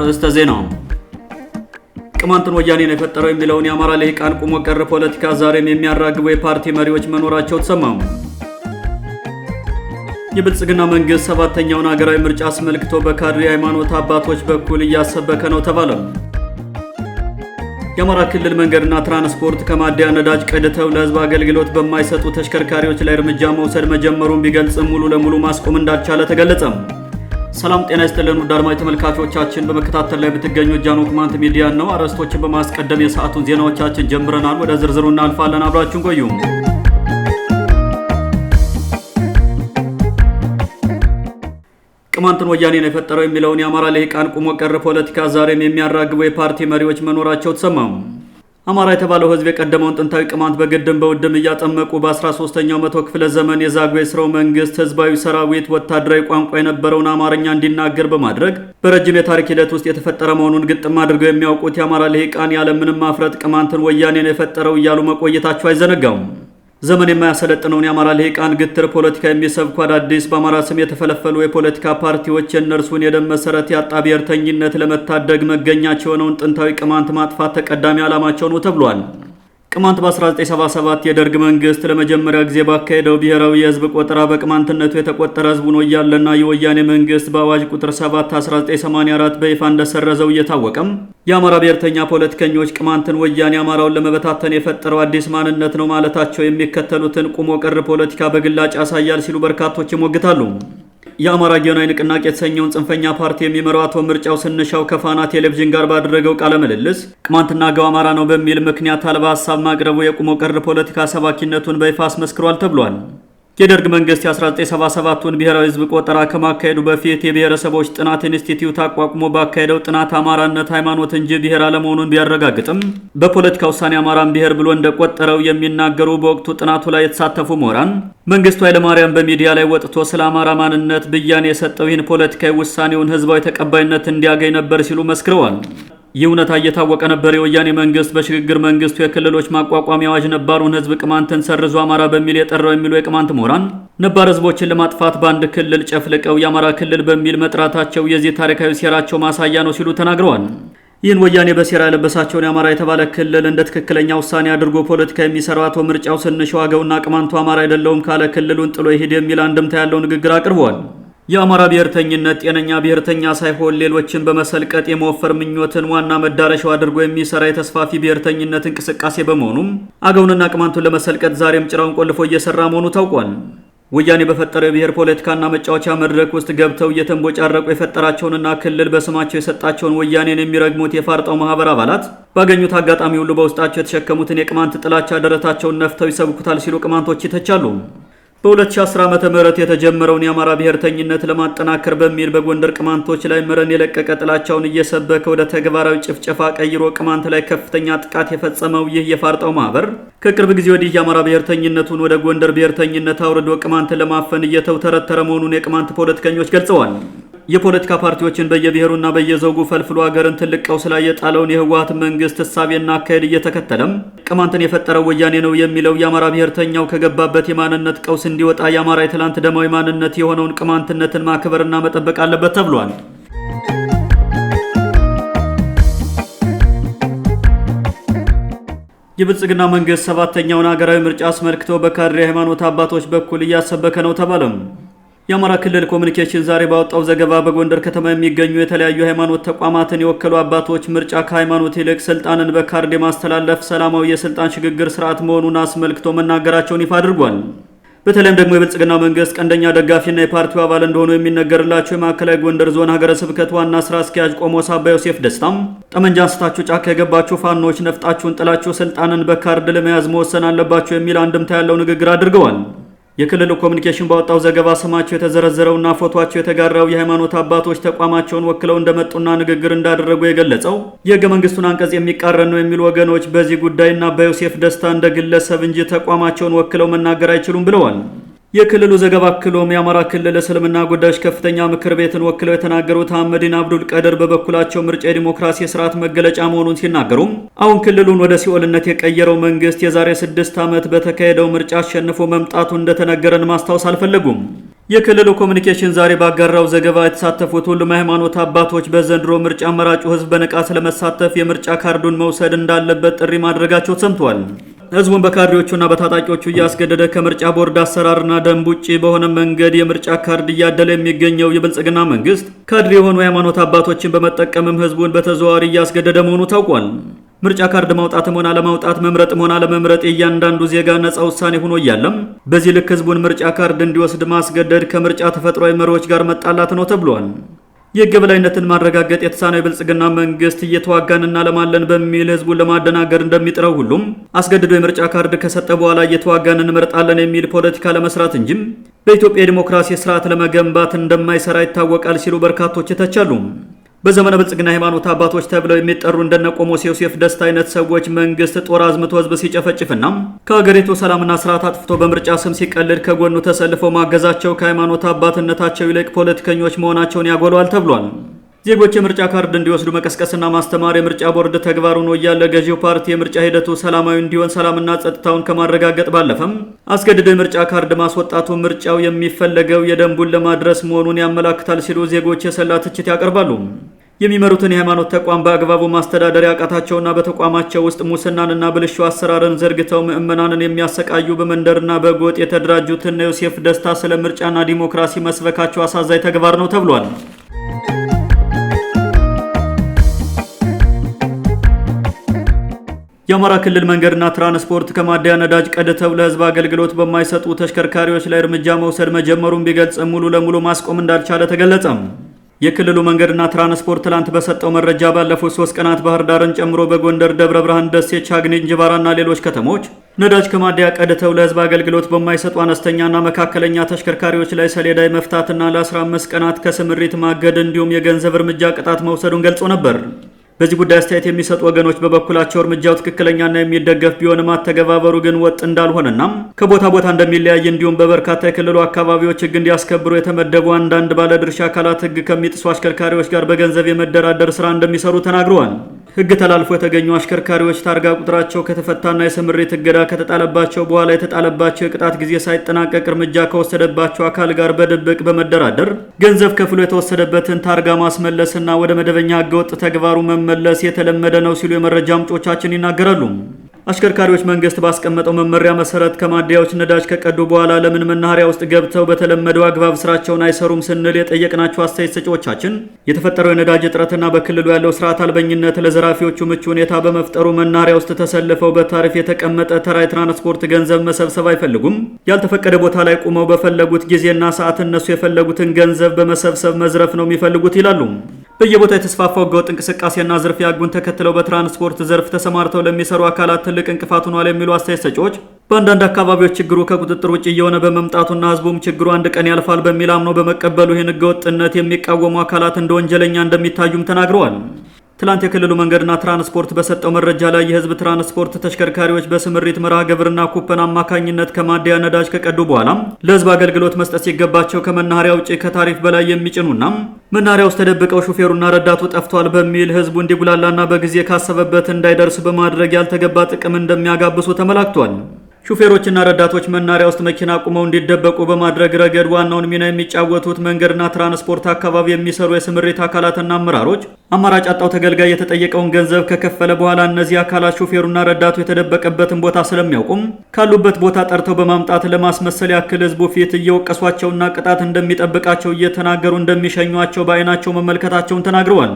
አርዕስተ ዜና። ቅማንትን ወያኔ ነው የፈጠረው የሚለውን የአማራ ልሂቃን ቁሞ ቀር ፖለቲካ ዛሬም የሚያራግቡ የፓርቲ መሪዎች መኖራቸው ተሰማ። የብልጽግና መንግስት ሰባተኛውን ሀገራዊ ምርጫ አስመልክቶ በካድሬ ሃይማኖት አባቶች በኩል እያሰበከ ነው ተባለ። የአማራ ክልል መንገድና ትራንስፖርት ከማደያ ነዳጅ ቀድተው ለህዝብ አገልግሎት በማይሰጡ ተሽከርካሪዎች ላይ እርምጃ መውሰድ መጀመሩን ቢገልጽም ሙሉ ለሙሉ ማስቆም እንዳልቻለ ተገለጸ። ሰላም ጤና ይስጥልን ውድ አድማጭ ተመልካቾቻችን፣ በመከታተል ላይ የምትገኙት ጃኖ ቅማንት ሚዲያ ነው። አርዕስቶችን በማስቀደም የሰዓቱን ዜናዎቻችን ጀምረናል። ወደ ዝርዝሩ እናልፋለን። አብራችሁን ቆዩ። ቅማንትን ወያኔ ነው የፈጠረው የሚለውን የአማራ ልሂቃን ቁሞ ቀር ፖለቲካ ዛሬም የሚያራግቡ የፓርቲ መሪዎች መኖራቸው ተሰማ። አማራ የተባለው ህዝብ የቀደመውን ጥንታዊ ቅማንት በግድም በውድም እያጠመቁ በ13ኛው መቶ ክፍለ ዘመን የዛጉዌ ስርወ መንግስት ህዝባዊ ሰራዊት ወታደራዊ ቋንቋ የነበረውን አማርኛ እንዲናገር በማድረግ በረጅም የታሪክ ሂደት ውስጥ የተፈጠረ መሆኑን ግጥም አድርገው የሚያውቁት የአማራ ልሂቃን ያለምንም ማፍረት ቅማንትን ወያኔ ነው የፈጠረው እያሉ መቆየታቸው አይዘነጋውም። ዘመን የማያሰለጥነውን የአማራ ልሂቃን ግትር ፖለቲካ የሚሰብኩ አዳዲስ በአማራ ስም የተፈለፈሉ የፖለቲካ ፓርቲዎች የእነርሱን የደም መሰረት ያጣ ብሔርተኝነት ለመታደግ መገኛቸው የሆነውን ጥንታዊ ቅማንት ማጥፋት ተቀዳሚ ዓላማቸው ነው ተብሏል። ቅማንት በ1977 የደርግ መንግስት ለመጀመሪያ ጊዜ ባካሄደው ብሔራዊ የህዝብ ቆጠራ በቅማንትነቱ የተቆጠረ ህዝብ ሆኖ እያለና የወያኔ መንግስት በአዋጅ ቁጥር 7 1984 በይፋ እንደሰረዘው እየታወቀም የአማራ ብሔርተኛ ፖለቲከኞች ቅማንትን ወያኔ አማራውን ለመበታተን የፈጠረው አዲስ ማንነት ነው ማለታቸው የሚከተሉትን ቁሞ ቀር ፖለቲካ በግላጭ ያሳያል ሲሉ በርካቶች ይሞግታሉ። የአማራ ጊዮናዊ ንቅናቄ የተሰኘውን ጽንፈኛ ፓርቲ የሚመራው አቶ ምርጫው ስንሻው ከፋና ቴሌቪዥን ጋር ባደረገው ቃለ ምልልስ ቅማንትና አገው አማራ ነው በሚል ምክንያት አልባ ሀሳብ ማቅረቡ የቁሞ ቀር ፖለቲካ ሰባኪነቱን በይፋ አስመስክሯል ተብሏል። የደርግ መንግስት የ1977ቱን ብሔራዊ ህዝብ ቆጠራ ከማካሄዱ በፊት የብሔረሰቦች ጥናት ኢንስቲትዩት አቋቁሞ ባካሄደው ጥናት አማራነት ሃይማኖት እንጂ ብሔር አለመሆኑን ቢያረጋግጥም በፖለቲካ ውሳኔ አማራን ብሔር ብሎ እንደቆጠረው የሚናገሩ በወቅቱ ጥናቱ ላይ የተሳተፉ ምሁራን መንግስቱ ኃይለማርያም በሚዲያ ላይ ወጥቶ ስለ አማራ ማንነት ብያኔ የሰጠው ይህን ፖለቲካዊ ውሳኔውን ህዝባዊ ተቀባይነት እንዲያገኝ ነበር ሲሉ መስክረዋል። ይህ እውነታ እየታወቀ ነበር የወያኔ መንግስት በሽግግር መንግስቱ የክልሎች ማቋቋሚያ አዋጅ ነባሩን ህዝብ ቅማንትን ሰርዞ አማራ በሚል የጠራው የሚሉ የቅማንት ምሁራን ነባር ህዝቦችን ለማጥፋት በአንድ ክልል ጨፍልቀው የአማራ ክልል በሚል መጥራታቸው የዚህ ታሪካዊ ሴራቸው ማሳያ ነው ሲሉ ተናግረዋል። ይህን ወያኔ በሴራ የለበሳቸውን የአማራ የተባለ ክልል እንደ ትክክለኛ ውሳኔ አድርጎ ፖለቲካ የሚሰራው አቶ ምርጫው ስንሻው አገውና ቅማንቱ አማራ አይደለውም ካለ ክልሉን ጥሎ ይሄድ የሚል አንድምታ ያለው ንግግር አቅርበዋል። የአማራ ብሔርተኝነት ጤነኛ ብሔርተኛ ሳይሆን ሌሎችን በመሰልቀጥ የመወፈር ምኞትን ዋና መዳረሻው አድርጎ የሚሰራ የተስፋፊ ብሔርተኝነት እንቅስቃሴ በመሆኑም አገውንና ቅማንቱን ለመሰልቀጥ ዛሬም ጭራውን ቆልፎ እየሰራ መሆኑ ታውቋል። ወያኔ በፈጠረው የብሔር ፖለቲካና መጫወቻ መድረክ ውስጥ ገብተው እየተንቦጫረቁ የፈጠራቸውንና ክልል በስማቸው የሰጣቸውን ወያኔን የሚረግሙት የፋርጣው ማህበር አባላት ባገኙት አጋጣሚ ሁሉ በውስጣቸው የተሸከሙትን የቅማንት ጥላቻ ደረታቸውን ነፍተው ይሰብኩታል ሲሉ ቅማንቶች ይተቻሉ። በ2010 ዓ.ም የተጀመረውን የአማራ ብሔርተኝነት ለማጠናከር በሚል በጎንደር ቅማንቶች ላይ መረን የለቀቀ ጥላቻውን እየሰበከ ወደ ተግባራዊ ጭፍጨፋ ቀይሮ ቅማንት ላይ ከፍተኛ ጥቃት የፈጸመው ይህ የፋርጣው ማህበር ከቅርብ ጊዜ ወዲህ የአማራ ብሔርተኝነቱን ወደ ጎንደር ብሔርተኝነት አውርዶ ቅማንትን ለማፈን እየተውተረተረ መሆኑን የቅማንት ፖለቲከኞች ገልጸዋል። የፖለቲካ ፓርቲዎችን በየብሔሩና በየዘውጉ ፈልፍሎ ሀገርን ትልቅ ቀውስ ላይ የጣለውን የህወሓት መንግስት እሳቤና አካሄድ እየተከተለም ቅማንትን የፈጠረው ወያኔ ነው የሚለው የአማራ ብሔርተኛው ከገባበት የማንነት ቀውስ እንዲወጣ የአማራ የትላንት ደማዊ ማንነት የሆነውን ቅማንትነትን ማክበርና መጠበቅ አለበት ተብሏል። የብልጽግና መንግስት ሰባተኛውን ሀገራዊ ምርጫ አስመልክቶ በካድሬ ሃይማኖት አባቶች በኩል እያሰበከ ነው ተባለም። የአማራ ክልል ኮሚኒኬሽን ዛሬ ባወጣው ዘገባ በጎንደር ከተማ የሚገኙ የተለያዩ ሃይማኖት ተቋማትን የወከሉ አባቶች ምርጫ ከሃይማኖት ይልቅ ስልጣንን በካርድ የማስተላለፍ ሰላማዊ የስልጣን ሽግግር ስርዓት መሆኑን አስመልክቶ መናገራቸውን ይፋ አድርጓል። በተለይም ደግሞ የብልጽግና መንግስት ቀንደኛ ደጋፊና የፓርቲው አባል እንደሆኑ የሚነገርላቸው የማዕከላዊ ጎንደር ዞን ሀገረ ስብከት ዋና ስራ አስኪያጅ ቆሞስ አባ ዮሴፍ ደስታም ጠመንጃ አንስታችሁ ጫካ የገባችሁ ፋኖች ነፍጣችሁን ጥላችሁ ስልጣንን በካርድ ለመያዝ መወሰን አለባችሁ የሚል አንድምታ ያለው ንግግር አድርገዋል። የክልሉ ኮሚኒኬሽን ባወጣው ዘገባ ስማቸው የተዘረዘረውና ፎቶቸው የተጋራው የሃይማኖት አባቶች ተቋማቸውን ወክለው እንደመጡና ንግግር እንዳደረጉ የገለጸው የህገ መንግስቱን አንቀጽ የሚቃረን ነው የሚሉ ወገኖች በዚህ ጉዳይና በዮሴፍ ደስታ እንደ ግለሰብ እንጂ ተቋማቸውን ወክለው መናገር አይችሉም ብለዋል። የክልሉ ዘገባ አክሎም የአማራ ክልል እስልምና ጉዳዮች ከፍተኛ ምክር ቤትን ወክለው የተናገሩት አህመዲን አብዱል ቀድር በበኩላቸው ምርጫ የዲሞክራሲ ስርዓት መገለጫ መሆኑን ሲናገሩ አሁን ክልሉን ወደ ሲኦልነት የቀየረው መንግስት የዛሬ 6 ዓመት በተካሄደው ምርጫ አሸንፎ መምጣቱ እንደተነገረን ማስታወስ አልፈለጉም። የክልሉ ኮሚኒኬሽን ዛሬ ባጋራው ዘገባ የተሳተፉት ሁሉም የሃይማኖት አባቶች በዘንድሮ ምርጫ መራጩ ህዝብ በንቃት ለመሳተፍ የምርጫ ካርዱን መውሰድ እንዳለበት ጥሪ ማድረጋቸው ተሰምቷል። ህዝቡን በካድሬዎቹና በታጣቂዎቹ እያስገደደ ከምርጫ ቦርድ አሰራርና ደንብ ውጪ በሆነ መንገድ የምርጫ ካርድ እያደለ የሚገኘው የብልጽግና መንግስት ካድሬ የሆኑ የሃይማኖት አባቶችን በመጠቀምም ህዝቡን በተዘዋዋሪ እያስገደደ መሆኑ ታውቋል። ምርጫ ካርድ ማውጣትም ሆነ አለማውጣት፣ መምረጥም ሆነ አለመምረጥ የእያንዳንዱ ዜጋ ነፃ ውሳኔ ሆኖ እያለም በዚህ ልክ ህዝቡን ምርጫ ካርድ እንዲወስድ ማስገደድ ከምርጫ ተፈጥሯዊ መሪዎች ጋር መጣላት ነው ተብሏል። የህግ የበላይነትን ማረጋገጥ የተሳነው የብልጽግና መንግስት እየተዋጋን እናለማለን በሚል ህዝቡን ለማደናገር እንደሚጥረው ሁሉም አስገድዶ የምርጫ ካርድ ከሰጠ በኋላ እየተዋጋን እንመርጣለን የሚል ፖለቲካ ለመስራት እንጂም በኢትዮጵያ የዲሞክራሲ ስርዓት ለመገንባት እንደማይሰራ ይታወቃል ሲሉ በርካቶች ይተቻሉ። በዘመነ ብልጽግና ሃይማኖት አባቶች ተብለው የሚጠሩ እንደነ ቆሞስ ዮሴፍ ደስታ አይነት ሰዎች መንግስት ጦር አዝምቶ ህዝብ ሲጨፈጭፍና ከሀገሪቱ ሰላምና ስርዓት አጥፍቶ በምርጫ ስም ሲቀልድ ከጎኑ ተሰልፈው ማገዛቸው ከሃይማኖት አባትነታቸው ይልቅ ፖለቲከኞች መሆናቸውን ያጎለዋል ተብሏል። ዜጎች የምርጫ ካርድ እንዲወስዱ መቀስቀስና ማስተማር የምርጫ ቦርድ ተግባር ሆኖ እያለ ገዢው ፓርቲ የምርጫ ሂደቱ ሰላማዊ እንዲሆን ሰላምና ጸጥታውን ከማረጋገጥ ባለፈም አስገድዶ የምርጫ ካርድ ማስወጣቱ ምርጫው የሚፈለገው የደንቡን ለማድረስ መሆኑን ያመላክታል ሲሉ ዜጎች የሰላ ትችት ያቀርባሉ። የሚመሩትን የሃይማኖት ተቋም በአግባቡ ማስተዳደር ያቃታቸውና በተቋማቸው ውስጥ ሙስናንና ብልሹ አሰራርን ዘርግተው ምዕመናንን የሚያሰቃዩ በመንደርና በጎጥ የተደራጁትን ዮሴፍ ደስታ ስለ ምርጫና ዲሞክራሲ መስበካቸው አሳዛኝ ተግባር ነው ተብሏል። የአማራ ክልል መንገድና ትራንስፖርት ከማደያ ነዳጅ ቀድተው ለህዝብ አገልግሎት በማይሰጡ ተሽከርካሪዎች ላይ እርምጃ መውሰድ መጀመሩን ቢገልጽ ሙሉ ለሙሉ ማስቆም እንዳልቻለ ተገለጸ። የክልሉ መንገድና ትራንስፖርት ትላንት በሰጠው መረጃ ባለፉት 3 ቀናት ባህር ዳርን ጨምሮ በጎንደር፣ ደብረ ብርሃን፣ ደሴ፣ ቻግኒ፣ እንጅባራና ሌሎች ከተሞች ነዳጅ ከማደያ ቀድተው ለህዝብ አገልግሎት በማይሰጡ አነስተኛና መካከለኛ ተሽከርካሪዎች ላይ ሰሌዳ መፍታትና ለ15 ቀናት ከስምሪት ማገድ እንዲሁም የገንዘብ እርምጃ ቅጣት መውሰዱን ገልጾ ነበር። በዚህ ጉዳይ አስተያየት የሚሰጡ ወገኖች በበኩላቸው እርምጃው ትክክለኛና የሚደገፍ ቢሆንም አተገባበሩ ግን ወጥ እንዳልሆነና ከቦታ ቦታ እንደሚለያይ እንዲሁም በበርካታ የክልሉ አካባቢዎች ሕግ እንዲያስከብሩ የተመደቡ አንዳንድ ባለድርሻ አካላት ሕግ ከሚጥሱ አሽከርካሪዎች ጋር በገንዘብ የመደራደር ስራ እንደሚሰሩ ተናግረዋል። ሕግ ተላልፎ የተገኙ አሽከርካሪዎች ታርጋ ቁጥራቸው ከተፈታና የስምሪት እገዳ ከተጣለባቸው በኋላ የተጣለባቸው የቅጣት ጊዜ ሳይጠናቀቅ እርምጃ ከወሰደባቸው አካል ጋር በድብቅ በመደራደር ገንዘብ ከፍሎ የተወሰደበትን ታርጋ ማስመለስና ወደ መደበኛ ሕገወጥ ተግባሩ መመለስ የተለመደ ነው ሲሉ የመረጃ ምንጮቻችን ይናገራሉ። አሽከርካሪዎች መንግስት ባስቀመጠው መመሪያ መሰረት ከማደያዎች ነዳጅ ከቀዱ በኋላ ለምን መናኸሪያ ውስጥ ገብተው በተለመደው አግባብ ስራቸውን አይሰሩም ስንል የጠየቅናቸው አስተያየት ሰጪዎቻችን የተፈጠረው የነዳጅ እጥረትና በክልሉ ያለው ስርዓት አልበኝነት ለዘራፊዎቹ ምቹ ሁኔታ በመፍጠሩ መናኸሪያ ውስጥ ተሰልፈው በታሪፍ የተቀመጠ ተራ የትራንስፖርት ገንዘብ መሰብሰብ አይፈልጉም። ያልተፈቀደ ቦታ ላይ ቆመው በፈለጉት ጊዜና ሰዓት እነሱ የፈለጉትን ገንዘብ በመሰብሰብ መዝረፍ ነው የሚፈልጉት ይላሉ። በየቦታው የተስፋፋው ህገወጥ እንቅስቃሴና ዝርፊያ ሕጉን ተከትለው በትራንስፖርት ዘርፍ ተሰማርተው ለሚሰሩ አካላት ትልቅ እንቅፋት ሆኗል የሚሉ አስተያየት ሰጪዎች በአንዳንድ አካባቢዎች ችግሩ ከቁጥጥር ውጭ እየሆነ በመምጣቱና ህዝቡም ችግሩ አንድ ቀን ያልፋል በሚል አምኖ በመቀበሉ ይህን ህገወጥነት የሚቃወሙ አካላት እንደ ወንጀለኛ እንደሚታዩም ተናግረዋል። ትላንት የክልሉ መንገድና ትራንስፖርት በሰጠው መረጃ ላይ የህዝብ ትራንስፖርት ተሽከርካሪዎች በስምሪት መርሃ ግብርና ኩፐን አማካኝነት ከማደያ ነዳጅ ከቀዱ በኋላ ለህዝብ አገልግሎት መስጠት ሲገባቸው ከመናኸሪያ ውጪ ከታሪፍ በላይ የሚጭኑና መናኸሪያ ውስጥ ተደብቀው ሹፌሩና ረዳቱ ጠፍቷል በሚል ህዝቡ እንዲጉላላና በጊዜ ካሰበበት እንዳይደርስ በማድረግ ያልተገባ ጥቅም እንደሚያጋብሱ ተመላክቷል። ሹፌሮችና ረዳቶች መናኸሪያ ውስጥ መኪና ቆመው እንዲደበቁ በማድረግ ረገድ ዋናውን ሚና የሚጫወቱት መንገድና ትራንስፖርት አካባቢ የሚሰሩ የስምሪት አካላትና አመራሮች አማራጭ አጣው ተገልጋይ የተጠየቀውን ገንዘብ ከከፈለ በኋላ እነዚህ አካላት ሹፌሩና ረዳቱ የተደበቀበትን ቦታ ስለሚያውቁም ካሉበት ቦታ ጠርተው በማምጣት ለማስመሰል ያክል ህዝቡ ፊት እየወቀሷቸውና ቅጣት እንደሚጠብቃቸው እየተናገሩ እንደሚሸኟቸው በአይናቸው መመልከታቸውን ተናግረዋል።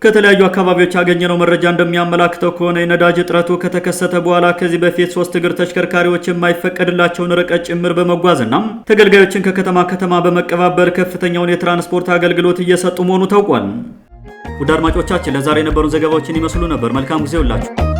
ከተለያዩ አካባቢዎች ያገኘነው መረጃ እንደሚያመላክተው ከሆነ የነዳጅ እጥረቱ ከተከሰተ በኋላ ከዚህ በፊት 3 እግር ተሽከርካሪዎች የማይፈቀድላቸውን ርቀት ጭምር በመጓዝና ተገልጋዮችን ከከተማ ከተማ በመቀባበል ከፍተኛውን የትራንስፖርት አገልግሎት እየሰጡ መሆኑ ታውቋል። ውድ አድማጮቻችን ለዛሬ የነበሩን ዘገባዎችን ይመስሉ ነበር። መልካም ጊዜ ይሁንላችሁ።